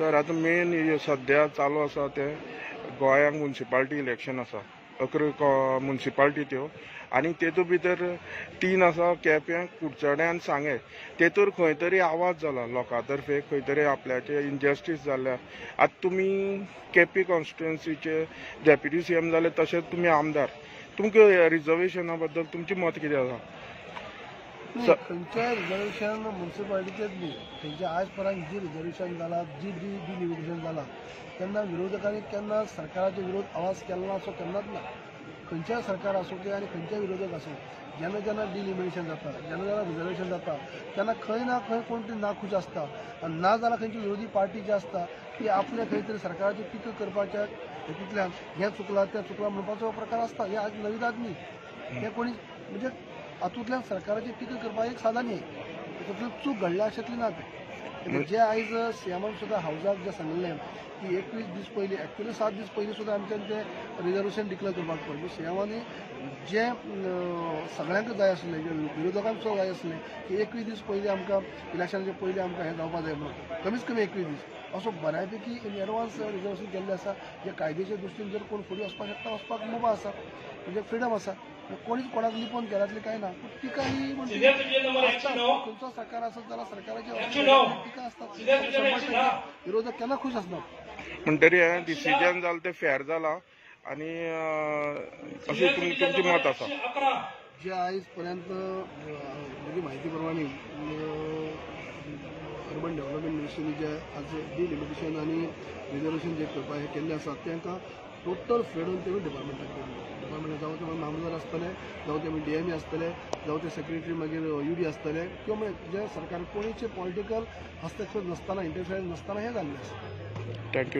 Sir, आतां main सद्या चालू आसा तें गोंयांक मुन्सिपालिटी इलेक्शन आसा, 11 मुन्सिपालिटी त्यो, आनी तेतूंत भितर 3 आसा केप्यां, कुडचडें आनी सांगें. तेतूर खंय तरी आवाज जाला लोकां तर्फे, खंय तरी आपल्याचे इनजस्टीस जाल्या. आतां तुमी केपी कॉन्स्टिट्युएन्सीचे डेप्युटी सीएम जाले, तशेंच तुमी आमदार, तुमकां रिजर्वेशना बद्दल तुमचें मत कितें आसा? खंयच्याय रिजर्वेशन मुन्सिपालिटीचेच न्ही, खंयच्या आज पर्यंत जी रिजर्वेशन जाला, जी डिलिमिटेशन जाला, तेन्ना विरोधकांनी केन्ना सरकाराचे विरोध आवाज केलो ना असो केन्नाच ना. खंयच्याय सरकार आसूं ते आनी खंयच्याय विरोधक आसूं, जेन्ना जेन्ना डिलिमिटेशन जाता, जेन्ना जेन्ना रिजर्वेशन जाता, तेन्ना खंय ना खंय कोण तरी नाखूश आसता, आनी ना जाल्यार खंयची विरोधी पार्टी जी आसता ती आपले खंय तरी सरकाराची टिका करपाच्या हेतूंतल्यान हें चुकलां तें चुकलां म्हणपाचो प्रकार आसता. हें आज नविदाद न्ही, हें कोणी म्हणजे हातूंतल्यान सरकाराची टिका करपाक एक साधन न्ही, तातूंतल्यान चूक घडल्या अशेंतली ना तें. जे आयज सीएमान सुद्दां हावजाक जें सांगिल्लें की 21 दीस पयलीं, एक्चुअली 7 दीस पयलीं सुद्दां आमच्यान तें रिजर्वेशन डिक्लेअर करपाक पडलें. सीएमांनी जें सगळ्यांक जाय आसलें, विरोधकांक सुद्दां जाय आसलें की 21 दीस पयलीं आमकां इलेक्शनाचे पयलीं आमकां हें जावपाक जाय म्हणून, कमीत कमी 21 दीस असो बऱ्यापैकी इन एडवान्स रिजर्वेशन केल्लें आसा. जे कायदेच्या दृश्टीन जर कोण फुडें वचपाक शकता, वचपाक मुभा आसा, म्हणजे फ्रिडम आसा, कोणीच कोणाक लिपोवन घरातली काय ना. पूण टिका ही म्हणजे खंयचो सरकार आसत जाल्यार सरकाराची टिका आसता, विरोधक केन्ना खूश आसना. म्हणटरी हें डिसिजन जालें तें फेर जालां आनी अशें तुमचें मत आसा? जे आयज पर्यंत म्हजी म्हायती प्रमाणे अर्बन डेव्हलपमेंट मिनिस्ट्रीनी जे आज डिलिमिटेशन आनी रिजर्वेशन जे करपाक हें केल्लें आसा, तांकां टोटल फ्रिडम तेमी डिपार्टमेंटाक दिल्लें. डिपार्टमेंट जावं ते मामलेदार आसतले, जावं ते डीएमए आसतले, जावं ते सेक्रेटरी मागीर युडी आसतले, किंवा म्हणजे जे सरकार कोणीचे पॉलिटिकल हस्तक्षेप नासतना, इंटरफियरन्स नासतना हें जाल्लें आसा. Thank you.